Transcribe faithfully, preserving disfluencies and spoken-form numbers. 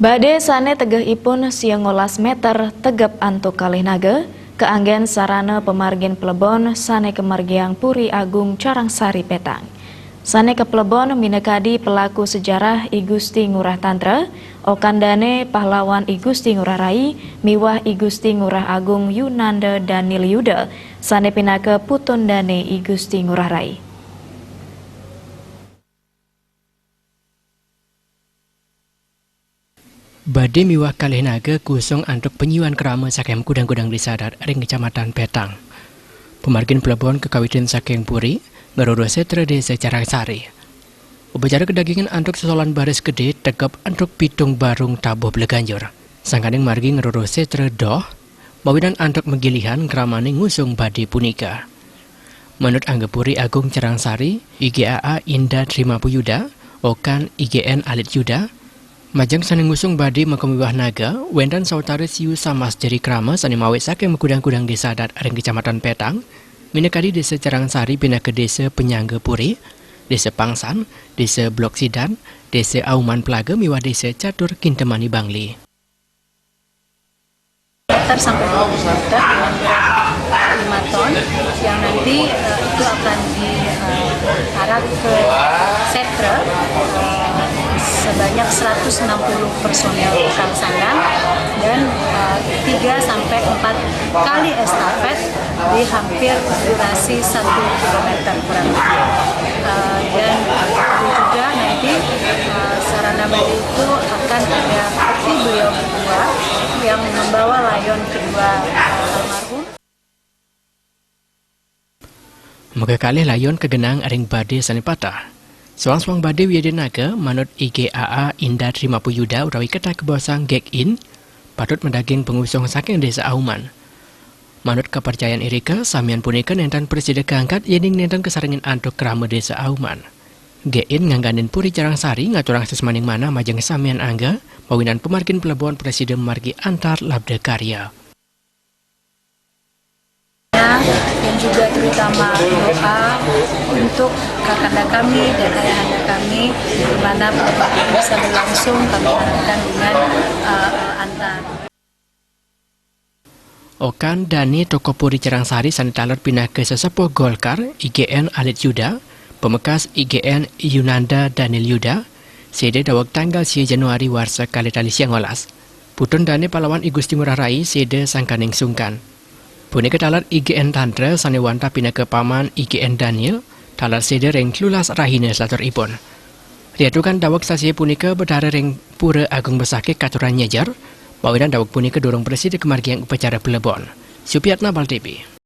Badé sané tegehipun siang welas méter tegep antuk kalih naga, kaanggén sarana pamargin plebon sané kamargiang Puri Agung Carangsari Pétang. Sané kaplebon minakadi pelaku sejarah I Gusti Ngurah Tantra, okan dané pahlawan I Gusti Ngurah Rai, miwah I Gusti Ngurah Agung Yunanda Daniel Yuda, sané pinaka putun dané I Gusti Ngurah Rai. Badé miwah kalih naga kusung antuk panyiuan krama saking kudang-kudang désa adat ring Kecamatan Pétang. Pamargin plebon kakawitin saking puri, ngrereh sétra Désa Carangsari. Upacara kadagingan antuk sesolan baris gedé tegep antuk pitung barung tabuh bleganjur. Sangkaning margi ngrereh sétra doh, mawinan antuk magilihan kramane ngusung badé punika. Manut angga Puri Agung Carangsari, I G A A Inda Trimapuyuda, okan I G N Alit Yuda, majeng sané ngusung badé makamiwah naga, wénten sawatara siu samas jeri krama sané mawi saking makudang-kudang désa adat ring Kecamatan Pétang, minakadi Désa Carangsari pinaka désa penyangga puri, Désa Pangsan, Désa Blok Sidan, Désa Auman Plaga miwah Désa Catur Kintemani Bangli. Meter sampai dua puluh meter, lima ton, yang nanti eh, itu akan diarak ke setra eh, sebanyak seratus enam puluh personel kelangsangan dan eh, tiga sampai empat kali estafet di hampir durasi satu kilometer kurang lebih. Eh, dan juga nanti eh, sarana badé itu akan ada peti beliau kedua yang membawa layon kedua eh, almarhum. Makakalih layon kagenang ring badé sané patah. Soang-soang badé wiadanaga manut I G A A Inda Trimapuyuda utawi ketah kabosang Gek In, patut madaging pangusung saking Désa Auman. Manut kapercayan irika, samian punika nénten prasida kaangkat yéning nénten kasarengin antuk krama Désa Auman. Gek In ngangganin Puri Carangsari ngaturang sesmaning manah majeng samian angga, mawinan pamargin plebon prasida margi antar labda karya. Dan juga terutama doa untuk kakanda kami dan ayahanda kami, di mana pengobatan bisa berlangsung, kami harapkan dengan eh, antar. Okan dané tokoh Puri Carangsari sané taler pinaka sesepuh Golkar, I G N Alit Yuda, pamekas I G N Yunanda Daniel Yuda, séda daweg tanggal sia Januari warsa kalih tali siang welas. Putun dané pahlawan I Gusti Ngurah Rai séda sangkaning sungkan. Punika taler I G N Tantra sané wantah pinaka paman I G N Daniel, taler séda ring telulas rahina salaturipun. Riantukan daweg sasih punika Betara ring Pura Agung Besakih katurang nyejer, mawinan daweg punika durung prasida kamargiang upacara plebon. Supiatna Bal T V.